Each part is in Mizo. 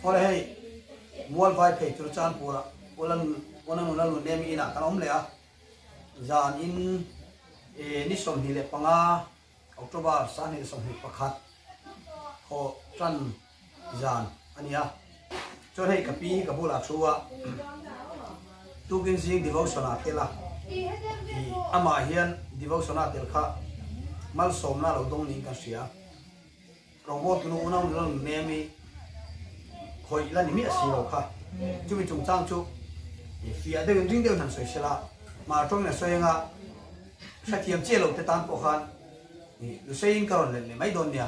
Awle hei mual vai phei chu Chanpur ah Unanuna Lunlemi inah kan awm leh a, zan in ni 25 October 2021 thawh tan zan a ni a. Chuan hei ka pi hi ka bulah thu a, tukin zing devotion ah tel a, ih amah hian devotion ah tel kha malsawmna lo dawng niin kan hria. Rawngbawl tunu unau nula nun nem i khawih la ni miah si lo kha. Chumi chungchang chu fiah deuhin ring deuhin han sawi sela, hmar tawngin a sawi anga hrethiam chiah lo te tan pawh khan Luseiin ka rawn let leh mai dawn nia.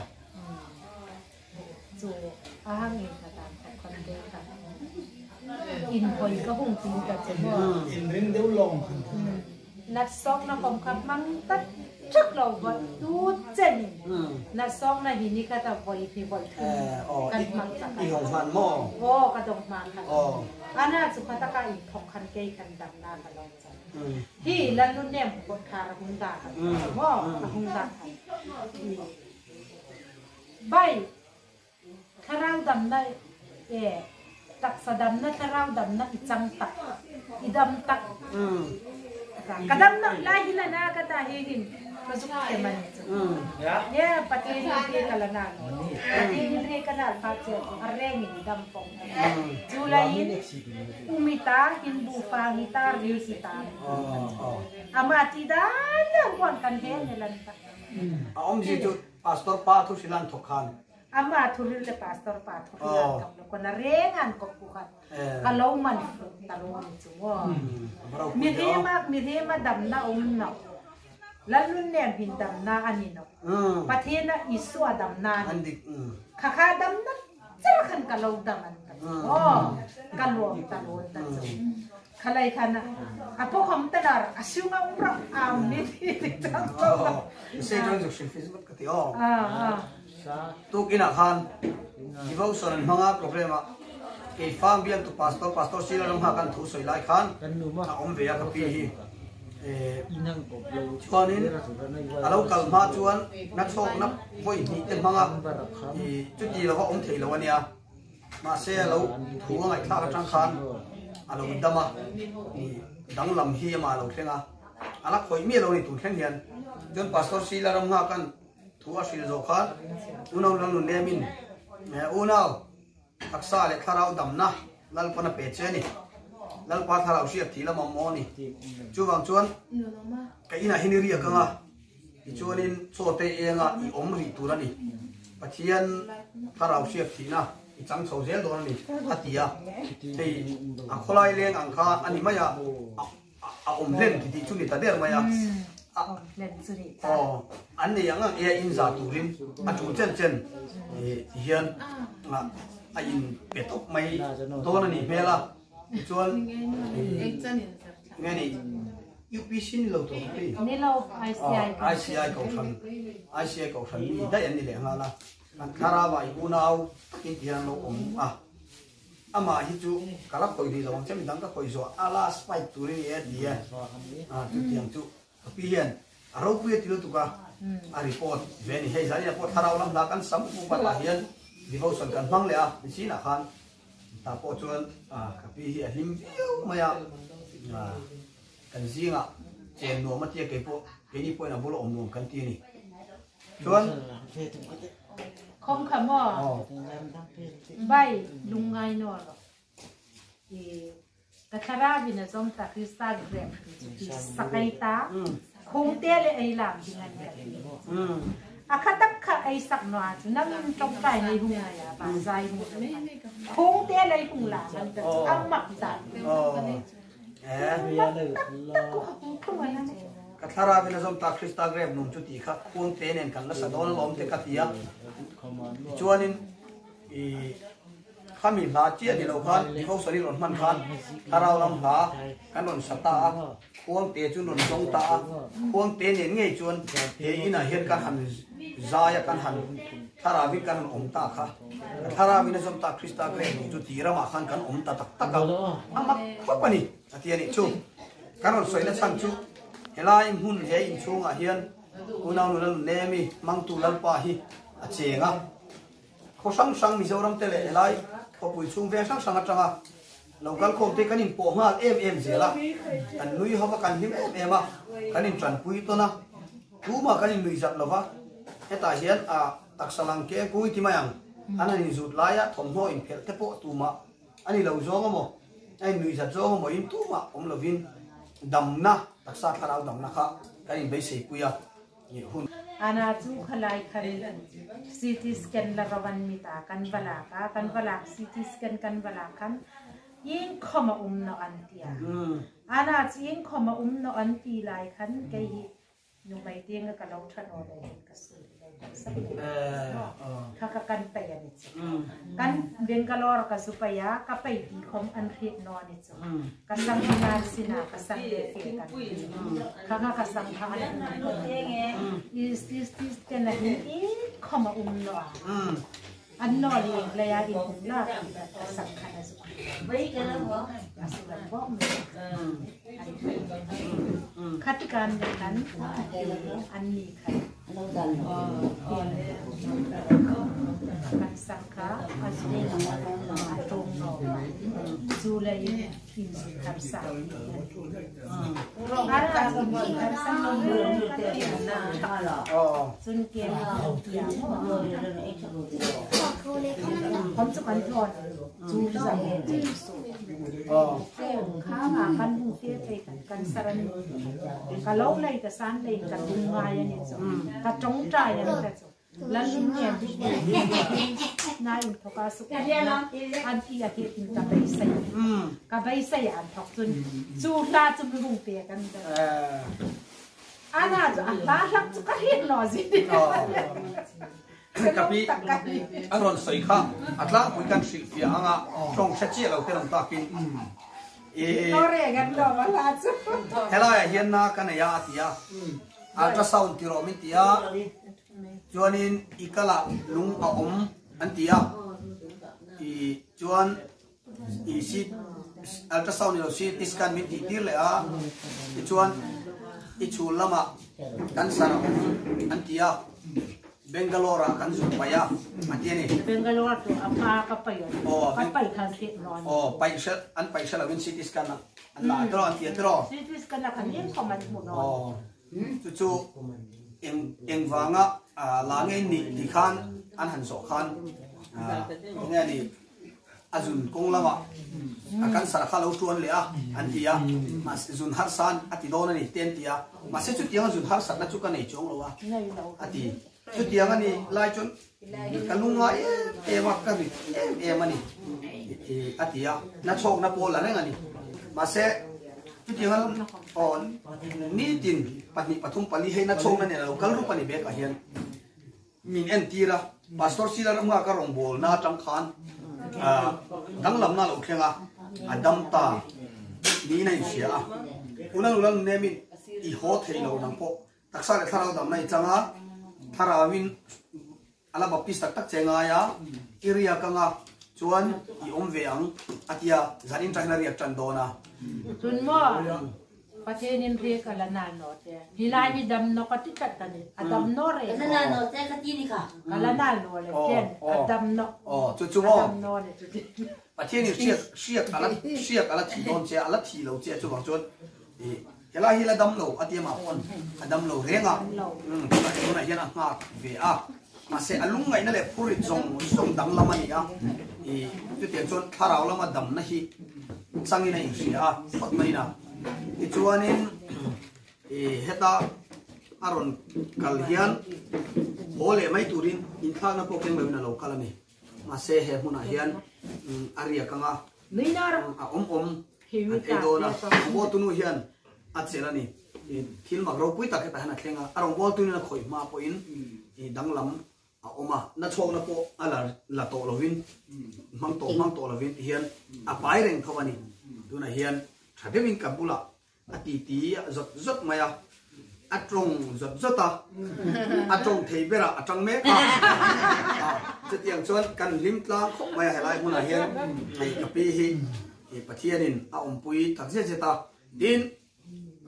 Chu a hang in ka tan khawp khan te kha in hawi ka hung tin ka che maw. In ring deuh lawng khan. Nat sawk na kawm kha hmang tak tak lo vawi tu chen in nat sawk na hi ni khat a vawi hnih vawi thum kan hmang tak a. I hawng hman maw? Aw ka dawng hma khan. Ana chu kha taka in thawk khan kei khan dam na ka lo chan. Hi lalnu nem kawt khar a hung da khan maw a hung da khan. Bai thlarau damna e taksa damna thlarau damna i chang tak i dam tak ka dam nak lai hi na na ka ta hi hin ka zuk them ani chu ye pathian in ri ka la na no pathian in ri ka nal pha che a reng in dam pong chu lai in umita hin bu fa hi ta ri hi ta ama ti dan dan kuan kan he ne lan ta A awmzia chu Pastor pa thu hrilh an thawk khan. Ama thu hril le Pastor pa thu hril an thawk lo kona reng an kawp ku khan a lo man fuh ta lo ni chu maw. Mi rema mi rema damna awm lo. Lalnun nem hin damna a ni lo. Pathian a Isua damna a ni. Kha kha damna cher khan ka lo dam an ta chu maw. Ka lawm ta lo ta chu. Khalai khan a pawkham tanar a siung a um rak am ni ti ti chang ko. Se chuan zuk hrilh fiz vat ka ti aw. Tukin ah khan devotion an hmanga program ah kei fang bial tu pastor pastor Sila ram ha kan thu sawi lai khan a awm ve a ka pi hi chuanin a lo kal hma chuan na chhawk na vawi hnih te hmanga chuti lova awm thei lo ania. Mahse a lo thu a ngaihthlak atang khan a lo dam a, danglam hi amah a lo thleng a, a la khawih miah lo a ni tun thleng hian. Chuan Pastor Sheila Ramnghakan thu a hrilh zawh khan unau Lalnu nemin unau taksa leh thlarau damna Lalpan a pe che a ni, Lalpa thlarau hriat thih lam awm aw a ni. Chuvang chuan ka inah hian i riak ang a. Tichuanin chaw te enga i awm rih tur a ni. Pathian thlarau hriat thihna i chang chho zel dawn a ni, a ti a. Hei a khawlai leng ang kha a ni mai a, a awm hlen ti tih chu ni ta der mai a. Aw, an nei ang ang e a inza turin a tul chen chen ti hian a in pe tawp mai dawn a nih hmel a. Tichuan nge ni? UPC ni lo tur ka ti. Ni lo, ICI ko. ICI kohhran, ICI kohhran mi daih an ni leh nghal a. An thlarau ah i unau takin ti hian an lo awm a. Amah hi chu ka la khawih rih lo ang che, midang ka khawih zawh a last fight tur i ni e ti e. A chutiang chu ka pi hian a ropui a ti lutuk a, a report ve a ni. Hei zanin ah pawh thlarau lam hla kan sam pupat ah hian devotion kan hmang leh a, nichinah khan tah pawh chuan ka pi hi a hlim viau mai a. Kan zingah chen nuam a tia kei pawh keini pawhin a bula awm nuam kan ti a ni. Chuan. Khawm kha maw? Bai lungngai naw rawh. I ka thlarau in a zawm ta Krista grep tu chu ti sakai ta khung te le ei lam ding an ka ti. A kha tak kha ei sak noa chu nang in tawngtai nei hung ngai a ba zai hung khung te lei hung lam an ta chu a mak dan. Ka thlarau in a zawm ta Krista grep nung chu tih kha khuang te nen kan la sa dawn alawm te ka ti a. Tichuanin i khami hla chiah ni lo khan devotion i rawn hman khan thlarau lam hla kan rawn sa ta a, khuang te chu rawn zawng ta a, khuang te nen ngei chuan he inah hian kan han zai a, kan han thlarau in kan han awm ta kha. Ka thlarau in a zawm ta Krista ka en chu tih ramah khan kan awm ta tak tak a, a mak khawp a ni a ti a nih chu. Kan rawn sawi na chhan chu helai hmun he inchhungah hian unau nula Nunemi hmangtu Lalpa hi a cheng a, khaw hrang hrang Mizoram te leh helai. Khawpui chhung veng hrang hrang atanga lo kal khawm te kan inpawh nghal em em zel a, kan nui ho va, kan hlim em em a, kan intanpui tawn a, tumah kan innuih zat lo va, hetah hian a taksa lang keng kung i ti mai ang, an han inzut laia thawmhnaw inphelh te pawh tumah a ni lo zawng emaw, a innuih zat zawng emaw in tumah awm lovin damna, taksa thlarau damna kha kan inbeiseipui a. Hun. Ana chu khalai khan CT scan la rawan mita kan va lak a, kan va lak CT scan kan va lak khan ing khawm a um no an tia. Ana chu ing khawm a um no an ti lai khan kei hi nu mai ding ka lo tha no le ka su lo sak kha ka kan pai ani chu. Kan Bangalore ka zu pai a, ka pai ti khawm an hrit no ani chu. Ka sang nan sina ka sang le fe kan kha kha ka sang kha an is is is te na hi i khoma um no a an no li le ya in um la ka sang kha na zu a su la bo me khatikan kan an ni khan Kan sang kha a zu a ṭawng lo. Zu lei in zu thar sa ti an ti. Ara in zu thar sa cun kem tiang Hom cu kan tlawn cu zang su. Kha nga kan hung te thei kan kan saran ka lo lei ka san lei ka tung ngai ani chu ka tong trai ani ka chu lalun ngen na in thoka su an ti a hi in ka bei sai ka bei sai an thok chun chu hla chu mi hung pe kan da ana chu a hla hlak chu ka hit lo zi Ka pi a rawn sawi kha a tlangpui kan hrilh fiah ang a, tawng hre chiah lo te rawn takin helaiah hian na ka nei a a ti a, ultrasound ti rawh min ti a, chuanin i kalah lung a awm an ti a, i chuan i si ultrasound ni lo CT scan min tih tir leh a, tichuan i chhul lamah cancer a awm an ti a, Bangalore ah kan zuk paih a a ti a ni. Bangalore chu a hma ka paih a ni, ka paih khan hriat lo a ni. Aw paih hre an paih hre lovin CT scan an la a tiraw an ti a tiraw. CT scan a khan engkhawm an hmu lo a ni. Aw chu chu eng engvanga la ngei nih tih khan an han zawh khan enge a ni. A zun kawng lamah a cancer kha lo tuan leh a an ti a, mahse zun harsa a ti dawn a ni te an ti a, mahse chutianga zun harsatna chu ka nei chuang lo a a ti. Chutiang a ni lai chuan ka lungngai em em a, ka rit em em a ni a ti a, nachhawkna pawh la reng a ni. Mahse chutianga aw nitin pahnih pathum pali hei nachhawkna nen a lo kal rup a ni bekah hian. Min entir a, Pastor Sila Ramnga ka rawngbawlna atang khan danglamna a lo thleng a, a dam ta niin a inhria a. Una nula nunnemin i haw thei lo nang pawh taksa leh thlarau damna i chang a, thlarauin a la baptist tak tak che ngai a, i riak anga chuan i awm ve ang a tia, zanin tangin a riak tan dawn a. Chun maw? Pathian in ri ka la nal no te. Hi lai hi dam no ka ti tlat ani. A dam no re. Ka la no te ka ti ni kha. Ka la nal no le ten. A dam no. Oh, chu chu mo. A dam no le chu ti. Pathian in hriak hriak ala hriak ala thi dawn che ala thi lo che chu wang chuan i helai hi la dam lo a ti ama pawn a dam lo reng a. Tunah tunah hian a nghak ve a. Mahse a lungngaihna leh phurit zawng zawng danglam a ni a. I chutiang chuan thlarau lama damna hi changin a inhria a, phawt mai na. Tichuanin i heta a rawn kal hian haw leh mai turin inthlakna pawh keng loin a lo kal a ni. Mahse he hmunah hian a riak anga a awm awm an ei dawn a, rawngbawltunu hian a chelh a ni. Thil mak ropui tak hetah hian a thleng a, a rawngbawltunin a khawih hma pawhin danglam a awm a, nachhawkna pawh a la la tawh lovin, hmang tawh hmang tawh lovin ti hian a pai reng tho a ni. Tunah hian tha deuhin ka bulah a titi zawt zawt mai a, a tawng zawt zawt a, a tawng thei berah a tang mek a. Chutiang chuan kan hlim tlang khawp mai a helai hmunah hian hei ka pi hi Pathianin a awmpui tak zet zet a, tin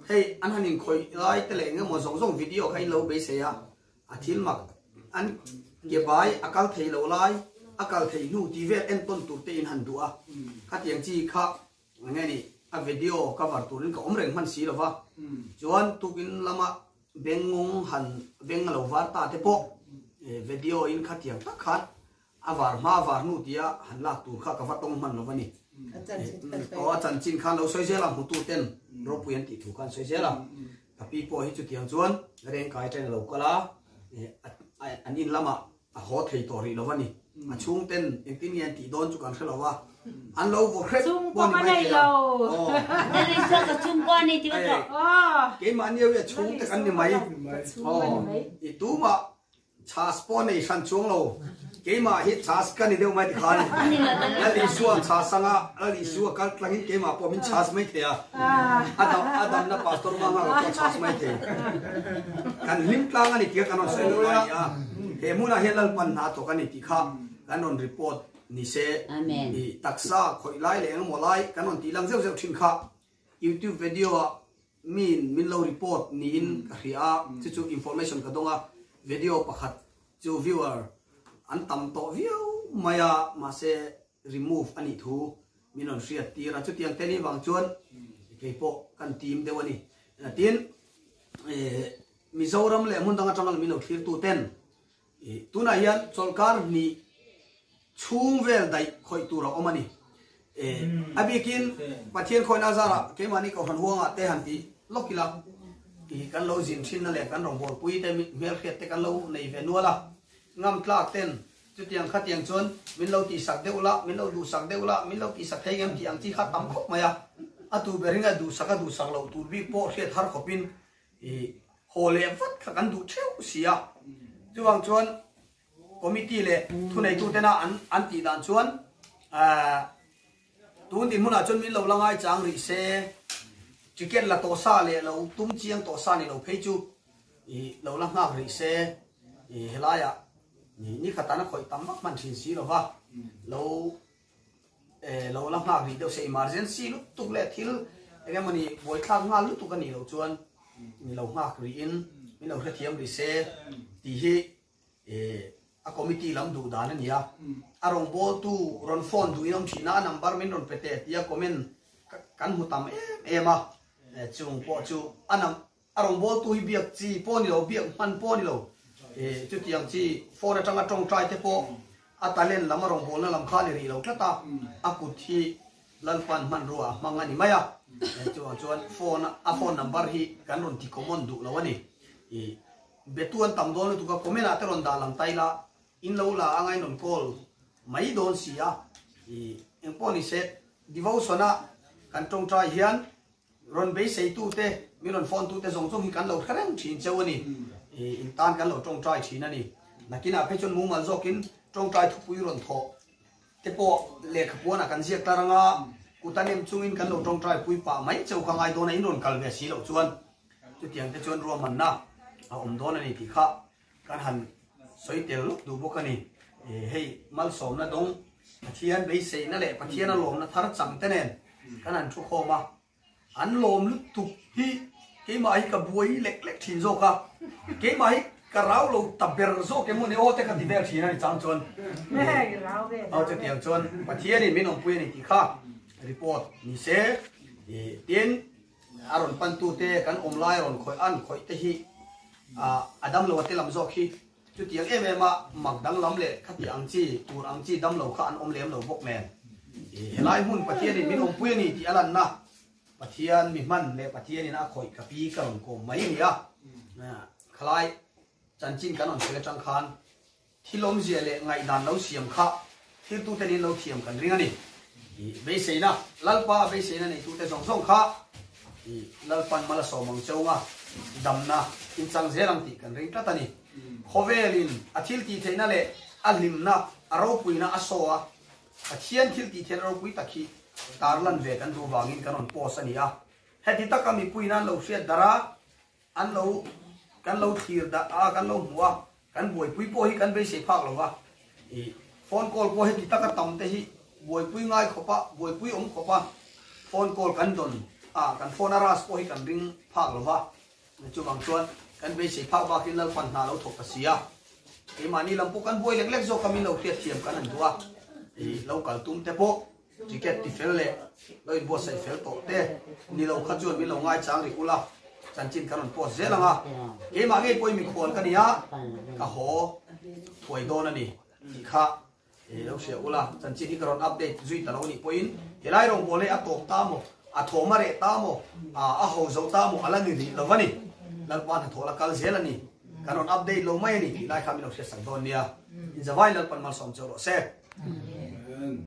hei an han inkhawih lai te leh engemaw zawng zawng video kha in lo beisei a, A thil mak an ke bai a kal thei lo lai a kal theih hnu tih vel entawn tur te in han duh a, khatiang chi kha nge ni a video cover turin ka awm reng hman si lova, chuan tukin lama bengngawng han beng a lo var ta te pawh video in khatiang tak khan A var hma a var hnu tia han lak tur kha ka va tawng hman lo va ni. Aw a chanchin khan lo sawi zel a, hmutu ten ropui an tih thu kha an sawi zel a. Ka pi pawh hi chutiang chuan reng kai ṭain a lo kal a, an in lamah a haw thei tawh rih lo va ni. A chhung ten engtin nge an tih dawn chu kan hre lo va, an lo vaw hrep pawh ni mai thei a. Keimahni hi a chhung te kan ni mai. Aw i tumah Chhas pawh nei hran chuang lo. Keimah hi chhas ka ni deuh mai tikhan Lal Isua chhas anga Lal Isua kal tlangin keimah pawh min chhas mai thei a. A dam a damna pastor hma nghak pawh chhas mai thei. Kan hlim tlang a ni tih kha kan rawn sawi duh a ni a. He hmunah hian Lalpan hna thawk a ni tih kha kan rawn report ni se. I taksa khawih lai leh engemaw lai kan rawn tih lang zeuh zeuh thin kha YouTube video ah Miin min lo report niin ka hria a, chu chu information ka dawng a, video pakhat chu viewer an tam tawh viau mai a, mahse remove a nih thu min rawn hriat tir a, chutiang te ni vang chuan kei pawh kan team deuh a ni. Tin, Mizoram leh hmun dang atanga min lo thlir tu ten tunah hian chawlhkar hnih chhung vel daih khawih tur a awm a ni. A bikin Pathian khawihna zarah keimahni Kohhran huangah te han ti lawk ila i kan lo zin thinna leh kan rawngbawlpui te hmelhriat te kan lo nei ve nual a, ngam tlak ten chutiang khatiang chuan min lo tihsak deuh la, min lo duhsak deuh la, min lo tihsak thei ngem tih ang chi kha tam khawp mai a, a tu ber hi duhsak a duhsak loh tur bik pawh hriat har khawpin i haw leh vat kha kan duh theuh si a, chuvang chuan Committee leh thuneitutena an an tih dan chuan tun dinhmunah chuan min lo la ngaichang rih se, ticket la tawh sa leh lo tum chiang tawh sa ni lo phei chu i lo la nghak rih se, i helaiah ni khatana khawih tam vak hman thin si lova lo lo la nghak rih deuh se, emergency lutuk leh thil eng emawni buaithlak nghal lutuk a nih loh chuan ni lo nghak rihin min lo hrethiam rih se tih hi A committee lam duh dan a ni a, a rawngbawltu rawn phone duhin awm thin a, a number min rawn pe teh tia comment kan hmu tam em em a, chung pawh chu a num a rawngbawltu hi biak chi pawh a ni lo, biak hman pawh a ni lo, chutiang chi phone atanga tawngtai te pawh a talent lam a rawngbawlna lam kha a ni rih lo tlat a, a kut hi Lalpan hmanrua a hmang a ni mai a, chuvang chuan phone a phone number hi kan rawn ti common duh lo a ni. Betu an tam dawn lutuk a, comment ah te rawn dah lang ta ila, in lo la anga in rawn call mai dawn si a, i engpawh ni se devotion a kan tawngtai hian rawn beisei tu te, min rawn phone tu te zawng zawng hi kan lo hre reng thin cheu a ni, i in tan kan lo tawngtai thin a ni. Nakinah phei chuan mumal zawkin tawngtai thupui rawn thawh te pawh lehkha puanah kan ziak tar anga kut a nem chungin kan lo tawngtai pui pah mai cheu kha ngai dawn a, in rawn kal ve si loh chuan Chutiang te chuan ruahmanna a awm dawn a ni tih kha kan han sawi tel lawk duh bawk a ni. Hei malsawmna dawng Pathian beiseihna leh Pathian a lawmna thar chang te nen kan han thu khawm a, an lawm lutuk hi keimah hi ka buai lek lek thin zawk a, keimah hi ka rau lo ta ber zawk emaw ni aw te ka ti vel thin a ni chang chuan. Aw chutiang chuan Pathianin min awmpui a ni tih kha report ni se tin A rawn pantute kan awm lai rawn khawih an khawih te hi a dam lo a te lam zawk hi chutiang em em a mak danglam leh khati ang chi tur ang chi dam lo kha an awm lem lo bawk nen helai hmun Pathianin min awmpui a ni tih a lanna Pathian mi hman leh Pathianin a khawih ka pi ka rawn kawm mai a ni a khalai chanchin kan rawn sawi atang khan Thil awmzia leh ngaihdan lo siam kha thiltute nin lo thiam kan ring a ni. I beiseina, Lalpa a beiseina neitute zawng zawng kha i Lalpan mal a sawm ang cheunga damna inchang zel ang tih kan ring tlat a ni. Khawvelin a thil tihtheihna leh a hlimna, a ropuina a saw a, Pathian thil tihtheihna ropui tak hi tarlan ve kan duh vangin kan rawn post a ni a. Heti taka mipuiin an lo hriat darh a, An lo, kan lo thlir dah a, kan lo hmu a, kan buaipui pawh hi kan beisei phak lo va, i phone call pawh heti taka tam te hi buaipui ngai khawp a, buaipui awm khawp a, phone call kan dawn a, kan phone a ras pawh hi kan ring phak lo va, chuvang chuan kan beisei phak bakin Lalpan hna lo thawk ta si a. Keimahni lam pawh kan buai lek lek zawk a min lo hriatthiam kan han duh a, ih lo kal tum te pawh ticket ti fel leh lo inbuatsaih fel tawh te ni lo kha chuan min lo ngaichang rih ula, chanchin kan rawn post zel ang a, keimah ngei pawhin mikhual ka ni a, ka haw thuai dawn a ni tih kha I lo hria ula, chanchin hi ka rawn update zui ta lo nih pawhin helai rawngbâwl hi a tawp ta maw, a thawm a reh ta maw, a ho zo ta maw a la ni rih lo a ni. Lalpa hnathawh la kal zel a ni. Kan rawn update lo mai a ni tih lai kha min lo hriatsak dawn nia. Inzavai Lalpan malsawm cheu rawh se. Amen.